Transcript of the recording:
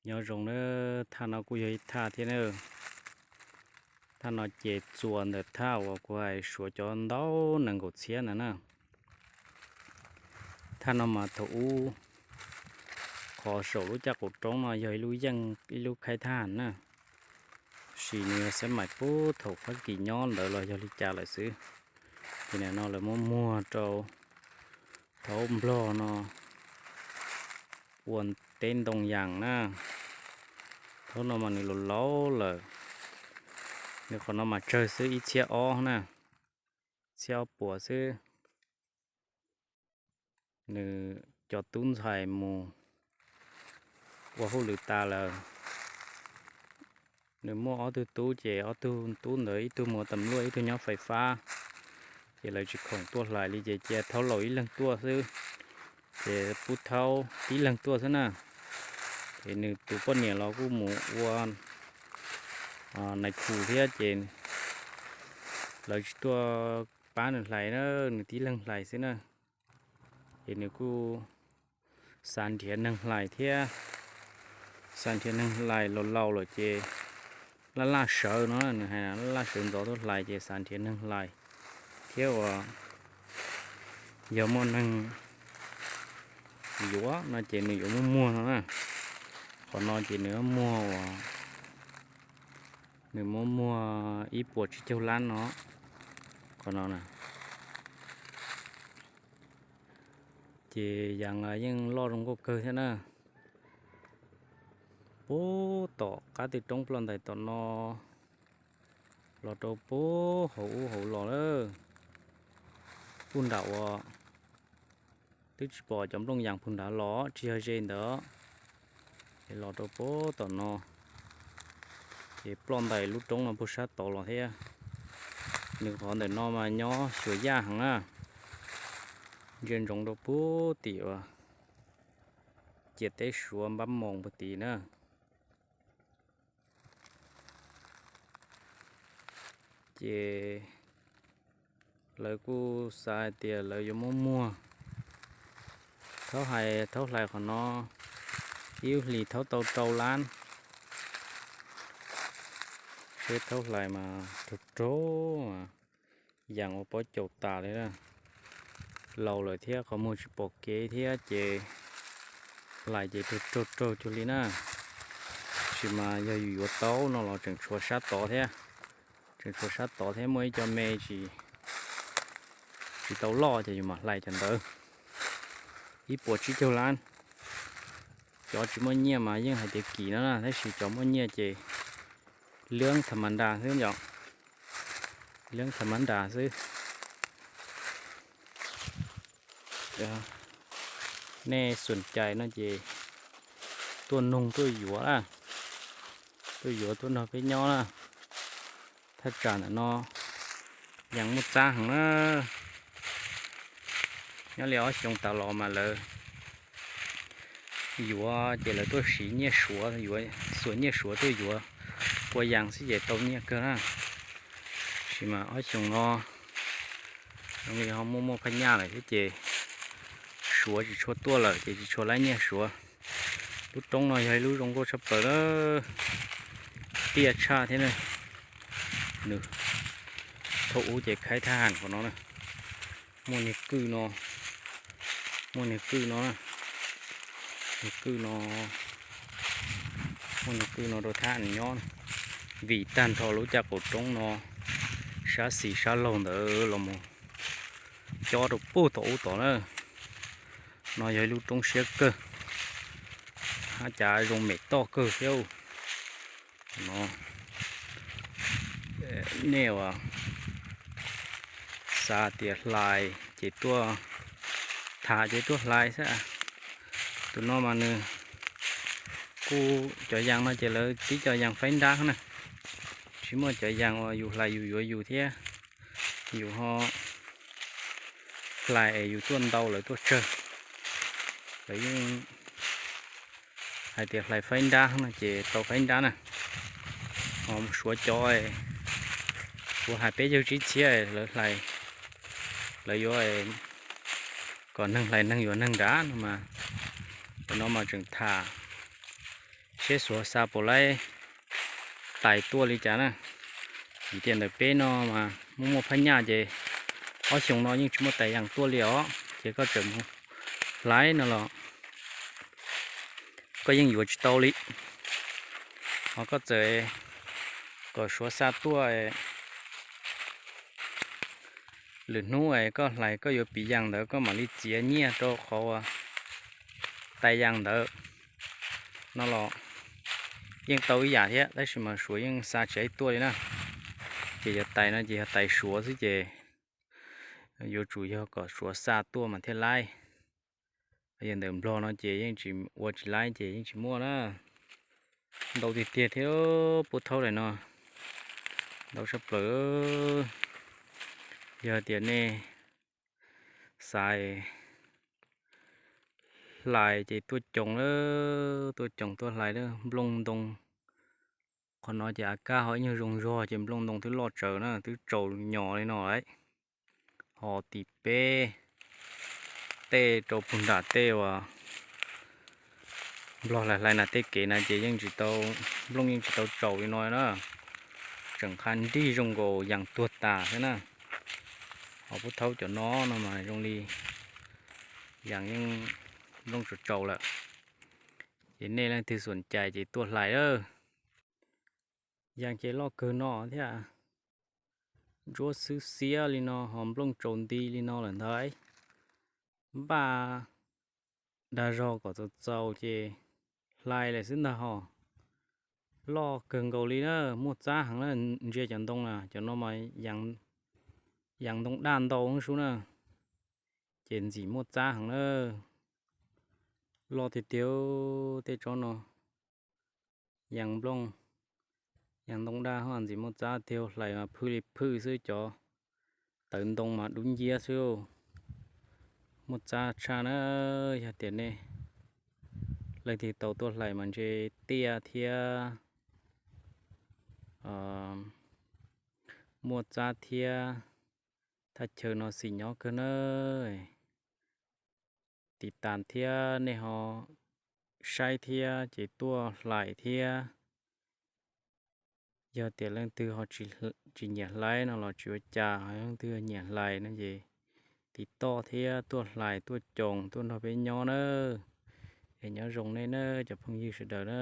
Nyob zoo na, thaj no kuj yog ib thaj thiab na. Thaj no ces txuas ntawm thaj uas kuv hais suav cov ntau nees nkaum txhiab ntawd na. Thaj no mas thaum ub qhov saum lub caj qaum roob no yog ib lub yeej ib lub khaib thaj na, sis nws yog xab maim puag thaum Fab Kis nyob ntawd los yog li cas lawm xwb. Ces nim no lawv muab muag rau thaum nplog no ua teb ntoo yas na. Thaum no mas nws laus laus lawm, nws qhov no mas tsawg xwb ib txhiab ob na, txhiab ob puas xwb. Nws cov tub ntxhais mus ua hauj lwm tas lawm. Nws muaj ob tug tub ces ob tug tub ntawd ib tug mus ua tam luaj ib tug nyob fais fab, ces lawv tsis khoom tuaj hlais li ces cia thaub laus ib leeg tuaj xwb. Ces pub thaub tib leeg tuaj xwb na. Ces nws tus poj niam los kuj mus ua nais khu thiab ces lawv tsis tuaj pab nws hlais na, nws tib leeg hlais xwb na. Ces nws kuj xav nrhiav neeg hlais thiab, xav nrhiav neeg hlais laus laus lawm ces laj laj sawv no, nws hais laj laj sawv ntxov tuaj hlais ces xav nrhiav neeg hlais thiab uas yog muaj neeg yuav no ces nws yuav muab muag no na. Qhov no ces nws muab muag uas nws muab muag ib puas tsib caug lab no, qhov no na. Ces yas yeej loj zoo nkauj kawg thiab na. Puag tom qab twg roob ploj ntais tom no los rau puag hauv ub hauv los lawm, puag nram uas twb tsis pom cov nplooj yas puag nrad los tsis yog ze ntawd, es los rau puag tom no, ces ploj ntais lub roob no puag sab tod los thiab. Nws qhov ntawm no mas nyob xyuas yaj heev na, ntsia ntsoov rau puag tim uas ciam teb Suav npab moos puag tim na. Ces lawv kuj xav hais tias lawv yuav muab muag. Thaub hais thaub hlais qhov no ib lub hlis thaub tau rau lab. Seb thaub hlais mas raug raug, yas ua pob caus tas li na. Laus lawm thiab qhov muag tsis pom kev thiab ces hlais ces raug raug raug cuag li na. Tab sis mas yog yus yuav tau no los tseem tshuav sab tod thiab, tseem tshuav sab tod thiab muaj ib co me tsis, tsis tau loj ces yus mam hlais cov ntawd. Ib puas tsib caug lab. Cov tsis muaj nyiaj mas yeej hais tias kim no na, tab sis cov muaj nyiaj ces lab tham ma nra xwb yom, lab tham ma nra xwb. Nej xum cais no ces tuaj nug tuaj yuav, tuaj yuav tuaj nrog peb nyob na. Thaj tsam ntawm no yas muaj txab heev na. Nyob li ob xyoo tas los mas lawv yuav ces lawv tuaj siv nyiaj suav, yuav xuas nyiaj suav tuaj yuav kua yas xwb ces tau nyiaj kawg na. Tab sis mas ob xyoo no zoo li ho muaj muaj phaj nyaj lawm thiab ces suav tsis tshua tuaj lawm ces tsis tshua laib nyiaj suav. Lub roob no yog ib lub zoo nkauj tshaj plaws lawm, tiaj tshaj thiab na. Nws thaum ub ces khaib thab ham qhov no na, muaj niag kwj no, muaj niag kwj no na, niag kwj no, muaj niag kwj no rau thab ham nyob na. Vim tag nrho lub caj qaum roob no sab xis sab laug ntawd los mus cob rau puag tom ub tod na. No yog ib lub roob siab kawg, hab cav zoo mem toj kawg thiab no. Nej uas xav tias hlais ces tuaj, tham ces tuaj hlais xwb. Tus no mas nws kuj cov yas no ces lawv tib cov yas faib nrab na, tsis muaj cov yas uas yus hlais yus yuav yus thiab. Yus ho hlais es yus tuaj ntau lawv tuaj tsawg. Lawv yeej hais tias hlais faib nrab no ces tau faib nrab na. Ho suav cov, kuv hais peb caug tsib txhiab lawv hlais, lawv yuav kom neeg hlais neeg yuav neeg nrad no mas, cov no mas tseem tham, tsis Peb xuav xa puas laib tais tuaj li cas na. Vim tias ntawm peb no mas muaj muaj phab nyaj ces ob xyoo no yeej tsis muaj tais yas tuaj li os, ces koj txawm mus hlais no los koj yeej yuav tsis tau li. Ho koj txawm kom suav xa tuaj lwm hnub koj hlais koj yuav piv yas ntawd koj mam li txiav nyiaj rau qhov tais yas ntawd no los yeej tau ib yam thiab, tab sis mas suav yeej xa tsis laib tuaj li na. Ces yog tais no ces yog tais suav xwb ces yuav tsum yog kom suav xa tuaj mas thiaj laib. Yog ntawm nplog no ces yeej tsis ua tsis laib ces yeej tsis muaj na. Ntau tiag tiag thiab, pub thaub lawm no ntau tshaj plaws. Yog tias nej xav hlais ces tuaj coos lawm, tuaj coos tuaj hlais lawm. Nplooj ntoo qhov no ces av kab ho ib nyuag zoo zog ces nplooj ntoo twb loj tsawv na, twb tsaus nyos li no lawm. Ho tim peb tej rau puag nram tej uas nplog hlais hlais na tej kev na ces yeej tsis tau, nplooj yeej tsis tau tsaus li no na. Tseem qha nrig zoo nkaus yas tuag tas thiab na. Ho pub thaub cov no no mas zoo li yas yeej nplooj tsaus tsaus lawm. Ces nej leej twg xom cai ces tuaj hlais lawm. Yas ces loj kawg no thiab, ntsuab xwb xiab li no ho nplooj tsaus nti li no lawm ntag. Npaj dag zog kom txaus txaus ces hlais lawm xwb ntag ho. Loj kawg nkaus li na, muaj txab heev na, ntsia cov ntoo na, cov no mas yas ntoo daj ntau sub na, ces ntxim muaj txab heev na. Loj tiag tiag tej tsob no, yas nplooj, yas ntoo daj ho ntxim muaj txab tiag, hlais mas phwj li phwj xwb, cov tawv ntoo mas dub nciab xwb. Muaj txab tshaj na, yog tias nej leej twg tau tuaj hlais mas ntshe tiaj thiab muaj txab thiab, thaj chaw no xis nyob kawg na. Tiv tas thiab nej ho saib thiab ces tuaj hlais thiab. Yog tias leej twg ho tsis nyiam hlais no los tsis ua cas, leej twg nyiam hlais no ces tiv toj thiab tuaj hlais tuaj coos tuaj nrog peb nyob na. Es nyob zoo nej na cov phooj ywg sawv daws na.